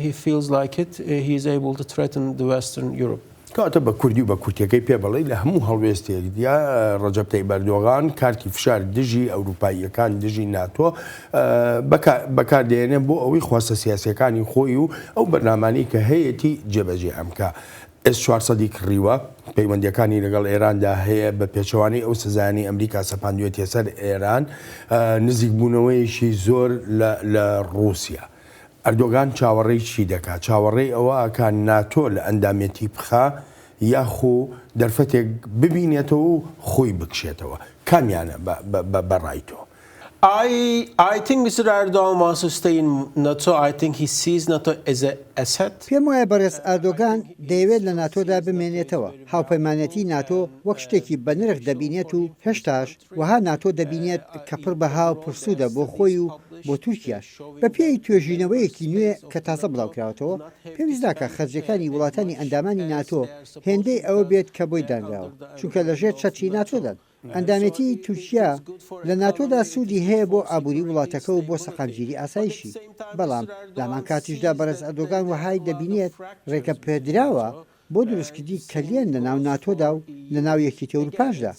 he feels like it he is able to threaten the Western Europe. کەواتە بە کوردی و بە کورتیەکەی پێ بڵێی لە هەموو هەڵوێستێکدا ڕەجەب تەیب ئەردۆغان کارتی فشار دژی ئەوروپاییەکان دژی ناتۆ بەکار دێنێ بۆ ئەوەی خواستە سیاسیەکانی خۆی و ئەو بەرنامانەی کە هەیەتی جێبەجێ ئەمکا. ئێس چوارسەدی کڕیوە، پەیوەندیەکانی لەگەڵ ئێراندا هەیە، بە پێچەوانەی ئەو سزایانەی ئەمریکا سەپاندوێتیە سەر ئێران، نزیکبوونەوەیەکی زۆر لە ڕووسیا. ئەردۆگان چاوەڕێی چی دەکا؟ چاوەڕێی ئەوە ئەکا ناتۆ لە ئەندامێتی بخا یاخو دەرفەتێک ببینێتەوە و خۆی بکشێتەوە؟ کامیانە بە ڕای تۆ؟ I I think Mr. Erdogan wants to stay in NATO. I think he sees NATO as a asset. پێم وایە بەڕێز ئەردۆگان دەیەوێت لە ناتۆدا بمێنێتەوە. هاوپەیمانێتی ناتۆ وەک شتێکی بەنرخ دەبینێت و هێشتاش وەها ناتۆ دەبینێت کە پڕ بەها و پڕسوودە بۆ خۆی و بۆ تورکیاش. بەپێی توێژینەوەیەکی نوێ کە تازە بڵاوکراوەتەوە، پێویست ناکات خەرجیەکانی وڵاتانی ئەندامانی ناتۆ هێندەی ئەوە بێت کە بۆی دانراوە، چونکە لەژێر چەتری ناتۆدان. ئەندامێتیی تورکیا لە ناتۆدا سوودی هەیە بۆ ئابووری وڵاتەکە و بۆ سەقامگیری ئاسایشی، بەڵام لەهەمان کاتیشدا بەڕێز ئەردۆگان وەهای دەبینێت ڕێگەپێدراوە بۆ دروستکردنی کەلێن لەناو ناتۆدا و لەناو یەکێتی ئەوروپاشدا.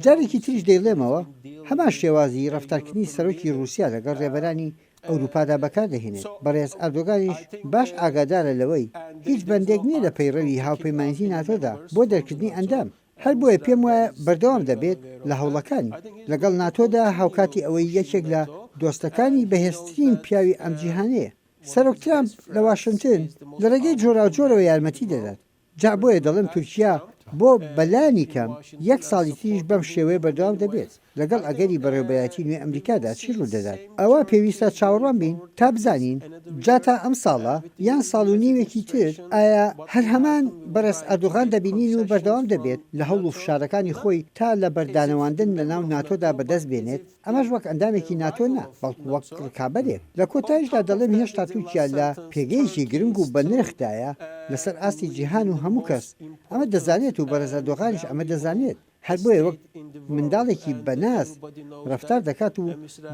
جارێکی تریش دەیڵێمەوە، هەمان شێوازی ڕەفتارکردنی سەرۆکی ڕووسیا لەگەڵ ڕێبەرانی ئەوروپادا بەکاردەهێنێت، بەڕێز ئەردۆگانیش باش ئاگادارە لەوەی هیچ بەندێک نییە لە پەیڕەوی هاوپەیمانێتی ناتۆدا بۆ دەرکردنی ئەندام، هەر بۆیە پێم وایە بەردەوام دەبێت لە هەوڵەکانی لەگەڵ ناتۆدا هاوکاتی ئەوەی یەکێک لە دۆستەکانی بەهێزترین پیاوی ئەم جیهانەیە. سەرۆک ترامپ لە واشنتن لە ڕێگەی جۆراوجۆرەوە یارمەتی دەدات، جا بۆیە دەڵێم تورکیا بۆ بەلانی کەم یەک ساڵی تریش بەم شێوەیە بەردەوام دەبێت. لەگەڵ ئەگەری بەڕێوبەرایەتی نوێی ئەمریکادا چی ڕوودەدات ئەوا پێویستە چاوەڕوان بین تا بزانین جا تا ئەم ساڵە یان ساڵ و نیوێکی تر ئایا هەر هەمان بەڕێز ئەردۆغان دەبینین و بەردەوام دەبێت لە هەوڵ و فشارەکانی خۆی تا لە بەردانەواندن لەناو ناتۆدا بەدەست بێنێت ئەمەش وەک ئەندامێکی ناتۆ نا بەڵکو وەک ڕکابەرێک. لە کۆتایشدا دەڵێم هێشتا تورکیا لە پێگەیەکی گرنگ و بەنرخدایە لەسەر ئاستی جیهان و هەموو کەس ئەمە دەزانێت و بەڕێز ئەردۆغانیش ئەمە دەزانێت. هەر بۆیە وەک منداڵێکی بەناز ڕەفتار دەکات و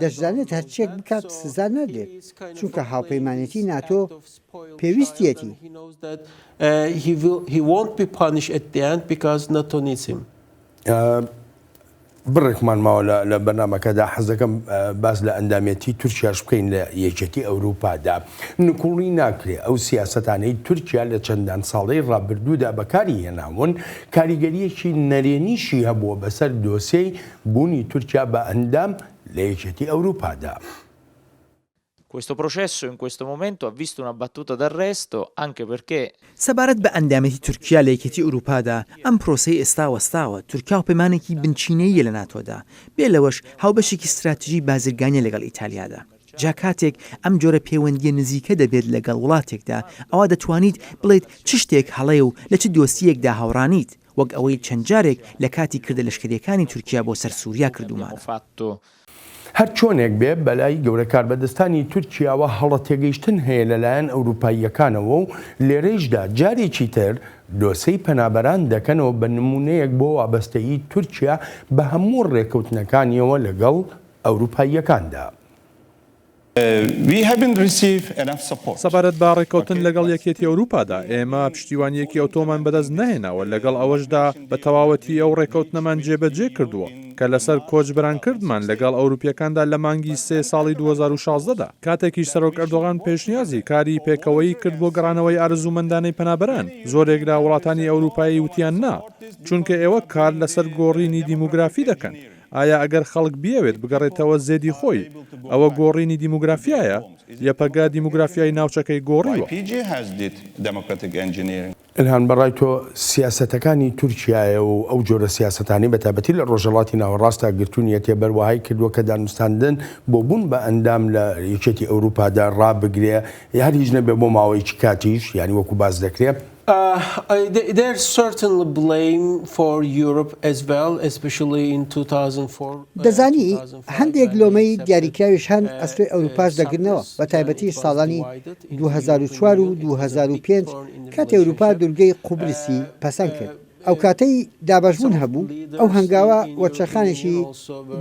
دەشزانێت هەرچیەک بکات سزا نادرێت، چونکە هاوپەیمانێتی ناتۆ پێویستیەتی. بڕێکمان ماوە لە بەرنامەکەدا، حەز دەکەم باس لە ئەندامێتی تورکیاش بکەین لە یەکێتی ئەوروپادا. نکوڵی ناکرێ ئەو سیاسەتانەی تورکیا لە چەندان ساڵەی ڕابردوودا بەکاری هێناون، کاریگەرییەکی نەرێنیشی هەبووە بەسەر دۆسێی بوونی تورکیا بە ئەندام لە یەکێتی ئەوروپادا. Questo processo in questo momento ha visto una battuta d'arresto anche perché. سەبارەت بە ئەندامێتی تورکیا لە یەکێتی ئەوروپادا، ئەم پرۆسەیە ئێستا وەستاوە، تورکیا هاوپەیمانێکی بنچینەییە لە ناتۆدا، بێ لەوەش هاوبەشێکی ستراتیژی بازرگانیە لەگەڵ ئیتالیادا. جا کاتێک ئەم جۆرە پەیوەندییە نزیکە دەبێت لەگەڵ وڵاتێکدا، ئەوا دەتوانیت بڵێیت چ شتێک هەڵەیە و لە چ دۆسیەیەکدا هاوڕا نیت، وەک ئەوەی چەند جارێک لە کاتی کردە لەشکرییەکانی تورکیا بۆ سەر سوریا کردوومانە. هەر چۆنێک بێ بەلای گەورە کاربەدەستانی تورکیاوە هەڵە تێگەیشتن هەیە لەلایەن ئەوروپاییەکانەوە و لێرەیشدا جارێکی تر دۆسێی پەنابەران دەکەنەوە بە نمونەیەک بۆ وابەستەیی تورکیا بە هەموو ڕێکەوتنەکانیەوە لەگەڵ ئەوروپاییەکاندا. سەبارەت بە ڕێککەوتن لەگەڵ یەکێتی ئەوروپادا، ئێمە پشتیوانییەکی ئەوتۆمان بەدەست نەهێناوە، لەگەڵ ئەوەشدا بە تەواوەتی ئەو ڕێککەوتنەمان جێبەجێ کردووە کە لەسەر کۆچبەران کردمان لەگەڵ ئەوروپییەکاندا لە مانگی سێ ساڵی 2016 دا، کاتێکیش سەرۆک ئەردۆغان پێشنیازی کاری پێکەوەیی کرد بۆ گەڕانەوەی ئارەزوومەندانەی پەنابەران، زۆرێک لە وڵاتانی ئەوروپایی وتیان نا، چونکە ئێوە کار لەسەر گۆڕینی دیموگرافی دەکەن. ئایا ئەگەر خەڵک بیەوێت بگەڕێتەوە زێدی خۆی، ئەوە گۆڕینی دیموگرافیایە؟ یەپەگە دیموگرافیای ناوچەکەی گۆڕیوە. ئیلهان، بەڕای تۆ سیاسەتەکانی تورکیایە و ئەو جۆرە سیاسەتانەی بە تایبەتی لە ڕۆژهەڵاتی ناوەڕاستدا گرتوونیەتێ بەر وەهای کردووە کە دانوستاندن بۆ بوون بە ئەندام لە یەکێتی ئەوروپادا ڕابگرێ هەر هیچ نەبێ بۆ ماوەیەکی کاتیش یانی وەکو باس دەکرێ؟ دەزانی هەندێک لۆمەی دیاریکراویش هەن ئەستۆی ئەوروپاش دەگرنەوە، بەتایبەتیش ساڵانی 2004 و 2005 کاتێ ئەوروپا دورگەی قوبرسی پەسەند کرد. ئەوکاتەی دابەشبوون هەبوو، ئەو هەنگاوە وەرچەرخانێکی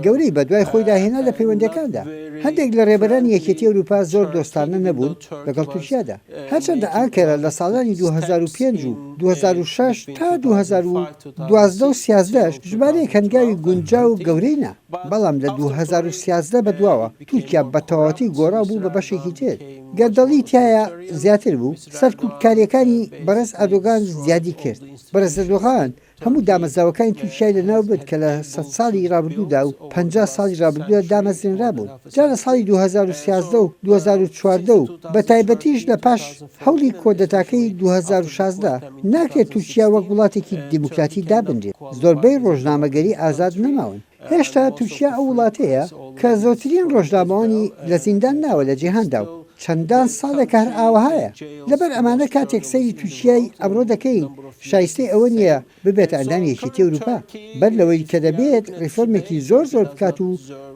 گەورەی بەدوای خۆیدا هێنا لە پەیوەندییەکاندا. هەندێک لە رێبەرانی یەکێتی ئەوروپا زۆر دۆستانە نەبوون لەگەڵ تورکیادا. هەرچەندە ئانکەرە لە ساڵانی 2005 و 2006 تا 2012 و سیازدەش ژمارەیەک هەنگاوی گونجاو و گەورەی نا، بەڵام لە 2013 بەدواوە تورکیا بەتەواوەتی گۆڕا و بوو بە بەشێکی تر. گەندەڵی تیایا زیاتر بوو، سەرکوتکارییەکانی بەڕێز ئەردۆگان زیادی کرد. بەڕێز ئەردۆغان هەموو دامەزراوەکانی تورکیای لەناو برد کە لە سەدساڵی ڕابردوودا و 50 ساڵی ڕابردوودا دامەزرێنرابوون. جا لە ساڵی 2013 و 2014 و بەتایبەتیش لە پاش هەوڵی کۆدەتاکەی 2016 ناکرێت تورکیا وەک وڵاتێکی دیموکراتی دابنرێت. زۆربەی ڕۆژنامەگەری ئازاد نەماون. هێشتا تورکیا ئەو وڵاتەیە کە زۆرترین ڕۆژنامەوانی لە زیندان ناوە لە جیهاندا و چەندان ساڵێکە هەر ئاوەهایە. لەبەر ئەمانە کاتێک سەیری تورکیای ئەمڕۆ دەکەین شایستەی ئەوە نییە ببێتە ئەندامی یەکێتی ئەوروپا بەر لەوەی کە دەبێت ڕیفۆرمێکی زۆر زۆر بکات و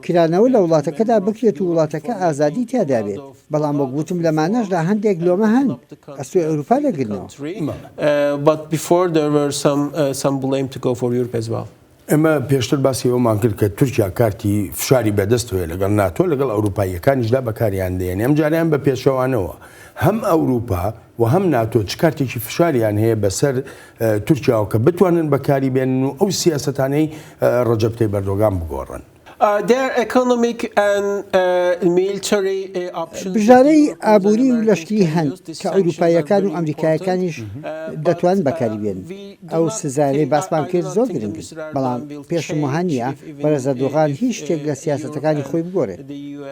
کرانەوە لە وڵاتەکەدا بکرێت و وڵاتەکە ئازادی تیادا بێت. بەڵام وەک وتم لەمانەشدا هەندێک لۆمە هەن ئەستۆی ئەوروپا دەگرنەوە. ئێمە پێشتر باسی ئەوەمان کرد کە تورکیا کارتی فشاری بەدەستەوەیە لەگەڵ ناتۆ، لەگەڵ ئەوروپاییەکانیشدا بەکاریان دێنێ، ئەمجارەیان بە پێچەوانەوە هەم ئەوروپا و هەم ناتۆ چ کارتێکی فشاریان هەیە بەسەر تورکیاوە کە بتوانن بەکاری بێنن و ئەو سیاسەتانەی ڕەجەب تەیب ئەردۆگان بگۆڕن؟ بژارەی ئابووری و لەشکری هەن کە ئەوروپاییەکان و ئەمریکایەکانیش دەتوانن بەکاری بێنن. ئەو سزایانەی باسمان کرد زۆر گرنگن، بەڵام پێشم وەها نییە بەڕێز ئەردۆغان هیچ شتێک لە سیاسەتەکانی خۆی بگۆڕێت،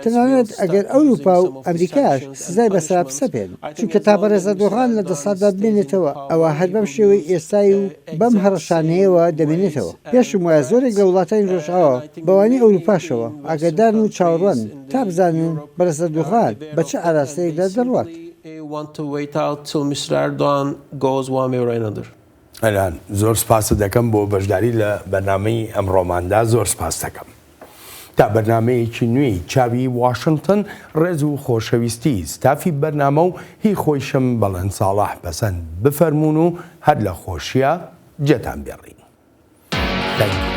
تەنانەت ئەگەر ئەوروپا و ئەمریکاش سزای بەسەرا بسەپێنن، چونکە تا بەڕێز ئەردۆغان لە دەسەڵاتدا بمێنێتەوە ئەوا هەر بەم شێوەی ئێستای و بەم هەڕەشانەیەوە دەمێنێتەوە. پێشم وایە زۆرێک لە وڵاتانی ڕۆژئاوا بەوانەی ئەوروپاشەوە ئاگادارن و چاوەڕوانن تا بزانن بەڕێز ئەردۆغان بە چ ئاراستەیەکدا دەڕوات. ئەلان زۆر سپاست دەکەم بۆ بەشداری لە بەرنامەی ئەمڕۆماندا زۆر سپاست دەکەم. تا بەرنامەیەکی نوێی چاوی واشنتن ڕێز و خۆشەویستی ستافی بەرنامە و هی خۆیشم بەڵێن ساڵح پەسەند بفەرموون و هەر لە خۆشیا جێتان بێڵین. Thank you.